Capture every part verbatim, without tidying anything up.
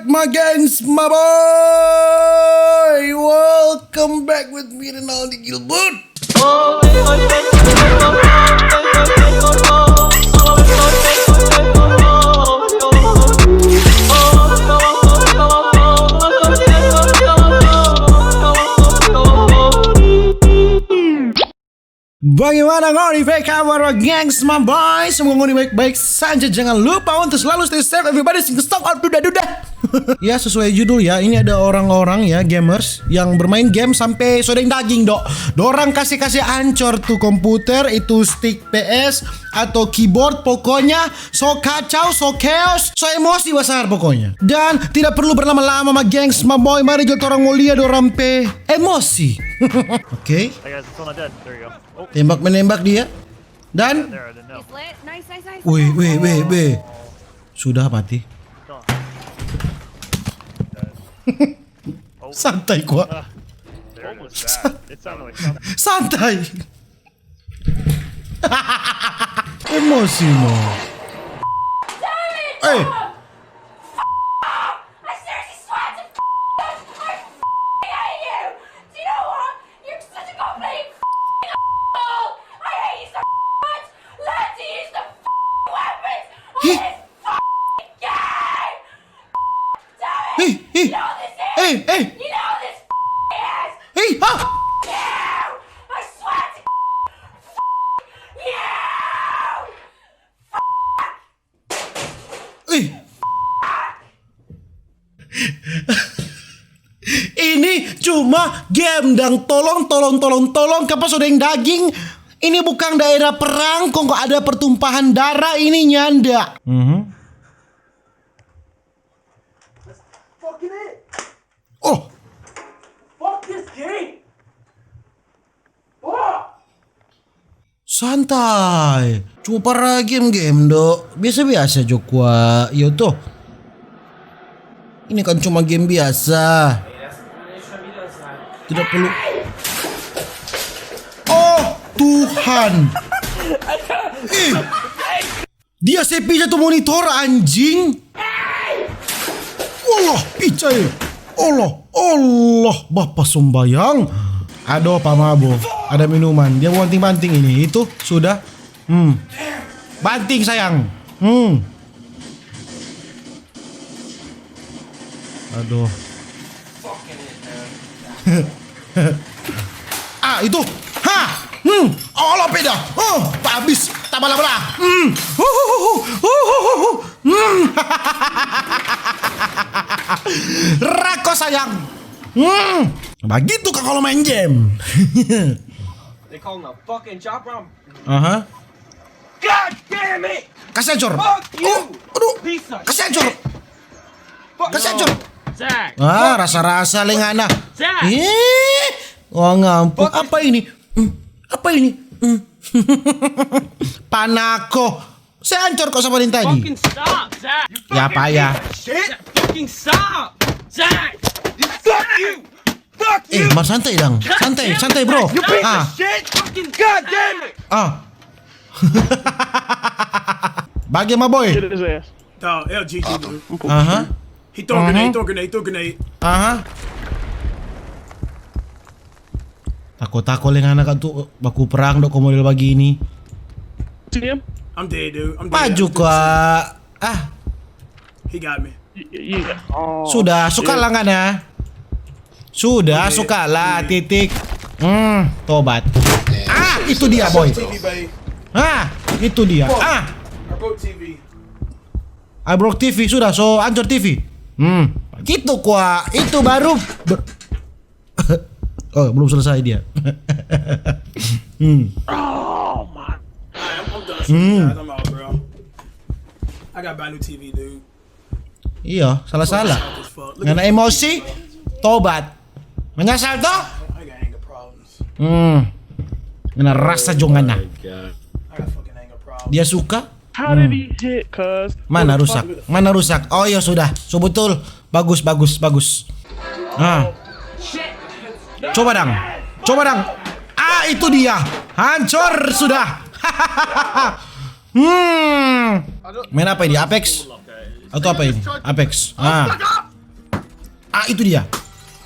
My gangs, my boy. Welcome back with me, Rinaldi Gilbert. Bagaimana ngoni pe kabar, gengs, my boy? Semoga ngoni baik-baik saja. Jangan lupa untuk selalu stay safe, everybody. Sing stop, aduh, duda, duda. Ya, sesuai judul ya, ini ada orang-orang ya, gamers yang bermain game sampai so deng daging, dok. Dorang kasih-kasih ancor tu komputer, itu stick P S atau keyboard, pokoknya so kacau, so chaos, so emosi basar pokoknya. Dan tidak perlu berlama-lama, my gengs, my boy. Mari jo torang mo lia dorang pe emosi. Oke. Hey guys, it's on my dead. There you go. Oh, Tembak menembak dia. Dan there, I didn't know. It's lit. Nice, nice, nice. Weh, weh, weh, weh. Sudah mati. Gone. Oh, Santai kwa. Uh, there it is. That. It sounded like something. Santai. Emosi mo. Damn it! Eh. I seriously swear to I hate you! Do you know what? You're such a complete asshole! I hate you so much! Learn to use the weapons on this game! Damn it! Hey, hey. You know what this is? Hey, hey. You know what this is? Hey, ah! You! I swear to you! Ih. Ini cuma game dang, tolong, tolong, tolong, tolong, kapa so deng daging. Ini bukang daerah perang, kong ada pertumpahan darah ini, nyanda. Mhm. Oh. Fuck this game. Fuck. Santai. Cuma para game-game do. Biasa-biasa jo kwa. Iyo to. Ini kan cuma game biasa. Tidak perlu. Oh, Tuhan. Ih. Dia se pija tu monitor, anjing. Allah, pija e. Allah, Allah, Bapa sombayang. Adoh, pamabo. Ada minuman. Dia banting-banting ini. Itu sudah. Hmm. Banting, sayang. Hmm. Adoh. Ah, itu. Ha! Hmm. Allah, peda. Oh, habis. Tabala-bala. Hmm. Hu, hu, hu, hu. Hmm. Rako, sayang. Hmm. Bagitu ka kalau main game. They call him a fucking chopper. I'm Aha. God damn it! Kasih hancur. Fuck you! Oh, aduh. Piece of Kasih hancur. Shit. Fuck Kasih hancur. Zach. Ah, rasa-rasa leng ana. Zach. Ih, wah ngampuk. Fuck. Apa ini? Hmm, apa ini? Hmm. Panako. Saya hancur kok sama yang tadi. Fucking stop, Zach. You Ya, fucking apa ya? piece of shit. Zach, fucking stop. Zach. Fuck you. Fuck Eh, you. Mar, santai dang. Santai, santai, bro. You piece Ah. of shit. Fucking God damn it. Ah. Bagi, my boy. Get his ass. Dog, L G G, dude. Aha. He throwing grenade, he throwing grenade, he throwing grenade. Aha. Tako-tako leng anak tu baku perang dok model bagini. See him? I'm dead, dude. I'm dead. Maju kwa. Ah. He got me. Y-, yeah. Oh, Sudah, suka shit. lah ngana. Sudah, Oke. suka lah, Oke. titik. Hmm, tobat. Ah, itu dia, boy. T V, buddy. Ah, itu dia. Fuck. Ah. I broke T V. I broke T V, sudah, so hancur T V. Hmm, gitu kwa. Itu baru ber- Oh, belum selesai dia. Hmm. Oh my. Alright, I'm, I'm done. Hmm. Guys, I'm out, bro. I got brand new T V, dude. Iya, salah-salah. Fuck, fuck. Look at Ngana this emosi, bro. tobat. Menyesal toh? I got anger problems. Hmm. Ngana rasa jo ngana. Oh my God. I got fucking anger problems. Dia suka? How did Hmm. he hit, cuz? Mana What the rusak? fuck? Mana rusak? Oh, iya sudah. So betul. Bagus, bagus, bagus. Nah. Coba dang. Coba dang. Ah, itu dia. Hancur sudah. Hmm. Main apa ini? Apex? Atau apa ini? Apex. Ah. Ah, itu dia.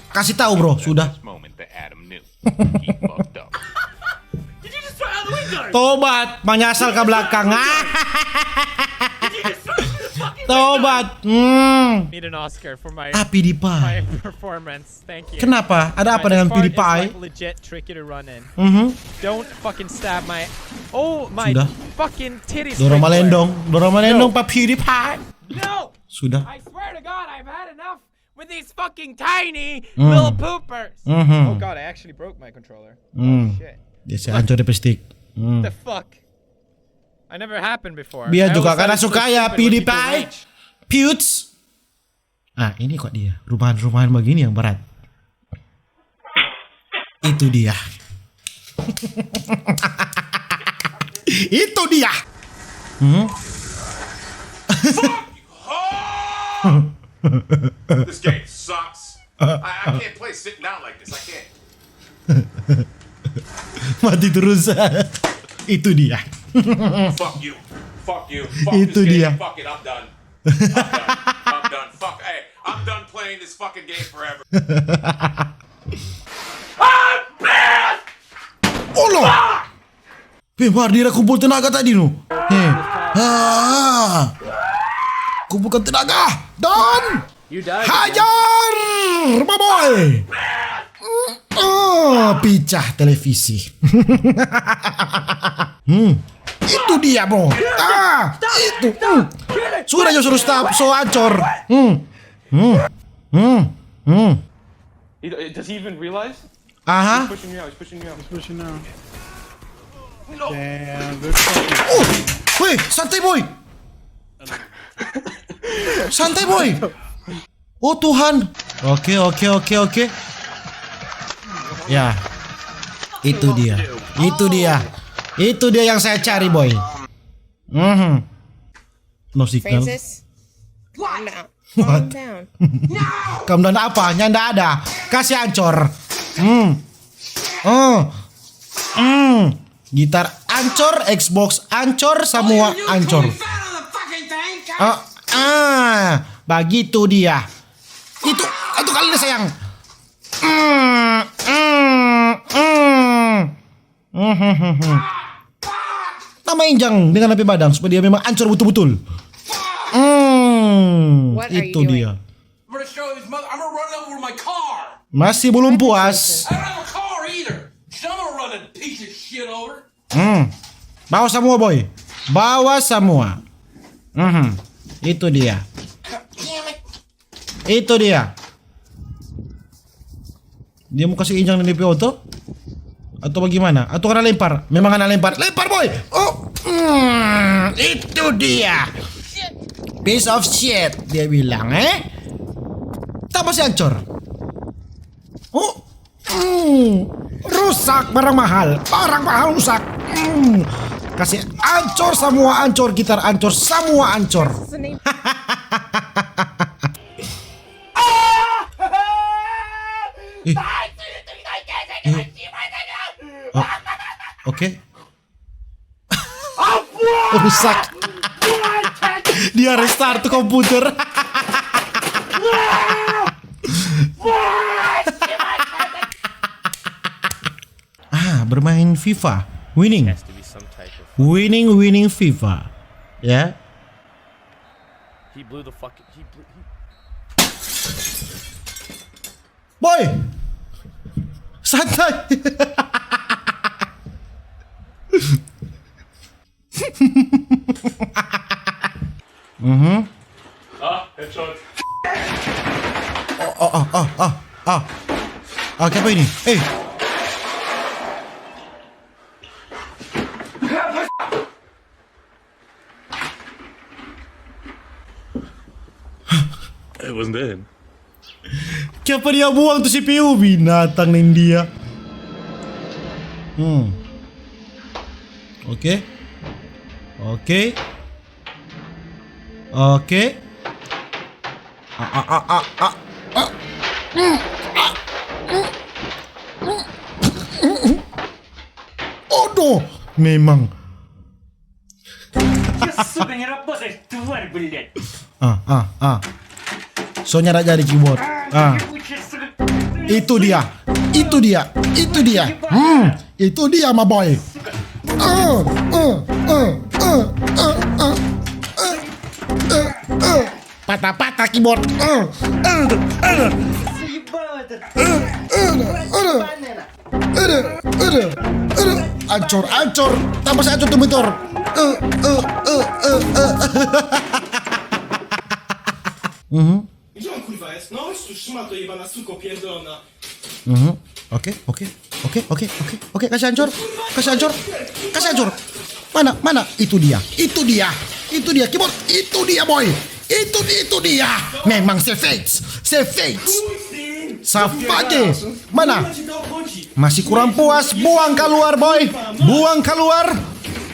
Kasih tahu, bro, sudah. This moment that Adam knew. He fucked up. Did you just throw out the window? Tobat, manyasal ke belakang. Ah, Did you just throw out the fucking tobat. Hmm. Need an Oscar for my Ah, PewDiePie. my performance. Thank you. Kenapa? Ada apa My dengan part is, PewDiePie? Like, legit tricky to run in. Mhm. Don't fucking stab my. Oh my Sudah. Fucking titties. Dorong Ric Flair. malendong, dorong malendong No. pa PewDiePie. No. Sudah. I swear to God, I've had enough with these fucking tiny Mm. little poopers. Mhm. Oh God, I actually broke my controller. Hmm. Shit. Dia sih hancur di plastik. Hmm. The fuck? I never happened before. Dia I juga always karena thought it was suka so ya stupid when people PewDiePie. reach. Piuts. Ah, ini kok dia. Rumahan-rumahan begini yang berat. Itu dia. Itu dia. Hmm? This game sucks. I, I can't play sitting down like this. I can't. Mati terus. Itu dia. Fuck you. Fuck you. Fuck Itu this game. dia. Fuck it. I'm done. I'm done. I'm done. Fuck. Hey, I'm done playing this fucking game forever. I'm pissed. Olo. Weh, mar dia kumpul tenaga tadi no. Heh. Ah. Kumpulkan tenaga. Dan You died. hajar, my boy. Oh, pecah televisi. Hmm. Itu dia, bro. Ah, itu. Hmm. Sudah jo suruh stop, so hancur. Hmm. Hmm. Hmm. Hmm. He, does he even realize? Aha. Pushing me out. He's pushing me out. Pushing now. Damn, good fucking. Oh, weh, santai boy. Santai boy. Oh Tuhan. Oke, oke, oke, oke. Ya. Itu dia. Itu dia. Itu dia yang saya cari, boy. Mhm. No signal. Francis, calm down. What? Calm down. Calm down apa? Nyanda ada. Kasih ancor. Hmm. Oh. Hmm. Gitar ancor, Xbox ancor, semua ancor. Ah, ah, begitu dia. Itu, itu kali ini sayang. Hmm, hmm, hmm. Hmm, hmm, hmm, hmm. Tambah injang dengan api badang supaya dia memang ancor betul-betul. Hmm, What are you itu doing? Dia. I'm gonna show his mother. I'm gonna run over my car. Masih belum puas. I don't have a car either. So I'm gonna run that piece of shit over. Hmm. Bawa semua, boy. Bawa semua. Mhm. Itu dia. Itu dia. Dia mau kasih injang di P O tuh? Atau bagaimana? Atau karena lempar? Memang karena lempar. Lempar, boy. Oh, hmm, itu dia. Piece of shit, dia bilang, eh? Tambah si ancor. Oh, hmm, rusak barang mahal. Barang mahal rusak. Hmm. Kasih ancor semua, ancor, gitar ancor, semua ancor. What's the name? Eh. Eh. Oh, oke. Rusak. Dia restart komputer. Ah, bermain FIFA. Winning. Has to be some type of. Winning, winning FIFA. Ya. He blew the fucking. He blew. He... Boy. Santai. Mhm. Ah, headshot. Oh, oh, oh, oh, oh, oh. Oke, apa ini? Eh. It wasn't dead. Kiapa dia buang tu C P U? Binatang nih dia. Hmm. Oke. Oke. Oke. A, a, a, a, a, a. Aduh, memang. Я, сука, не работает, тварь, блядь. Ah, ah, ah. So nyanda jadi keyboard. Ah. Itu dia. Itu dia. Itu dia. Hmm, itu dia, my boy. Ah, ah, ah, ah, ah, ah, ah, ah, ah. Patah-patah keyboard. Ah, ah, ah. Ah, ah, ah. Aduh, aduh, aduh. Ancor, ancor. Tambah satu tuh motor. Eh, eh, eh, eh, eh. Mhm. Gdzie on kurwa jest? No, już tu szmato jebana, suko pierdolona. Mhm. Oke, oke, oke, oke, oke, oke, kasih hancur, kasih hancur, kasih hancur. Mana, mana? Itu dia, itu dia, itu dia, keyboard, itu dia, boy. Itu, itu dia. Memang savage, savage. Savage. Mana? Masih kurang puas, buang keluar, boy. Buang keluar.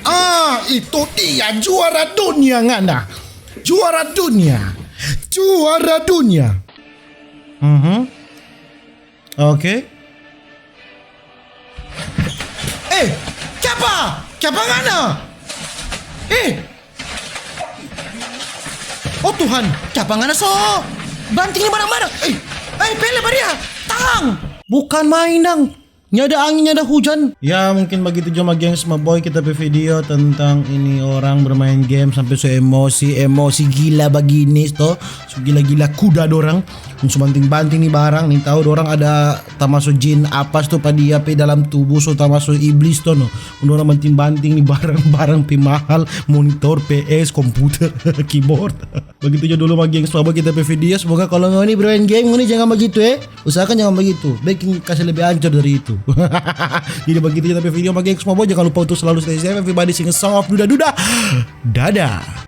Ah, itu dia juara dunia ngana. Juara dunia. Juara dunia. Mhm. Oke. Eh, kiapa? Kiapa ngana? Eh. Oh Tuhan, kiapa ngana so banting ni barang-barang? Eh, eh, pele pa dia. Tahang. Bukan main dang. Nyanda angin, nyanda hujan. Ya, mungkin bagitu jo ma gengs, ma boy, kita pe video tentang ini orang bermain game sampe so emosi, emosi gila bagini, to. So gila-gila kuda dorang. So banting-banting ni barang, ni tau dorang ada tamaso jin apa tu pa dia pe dalam tubuh, so tamaso iblis to no. Dorang banting-banting ni barang-barang pe mahal, monitor, P S, komputer, keyboard. Bagitu jo dulu ma gengs, ma boy, kita pe video. Semoga kalau ngoni bermain game, ngoni jangan bagitu, eh. Usahakan jangan bagitu. Beking kasih lebih hancur dari itu. Jadi bagitu kita pe video ma gengs, ma boy. Jangan lupa untuk selalu stay safe, everybody sing a song of duda-duda. Dadah.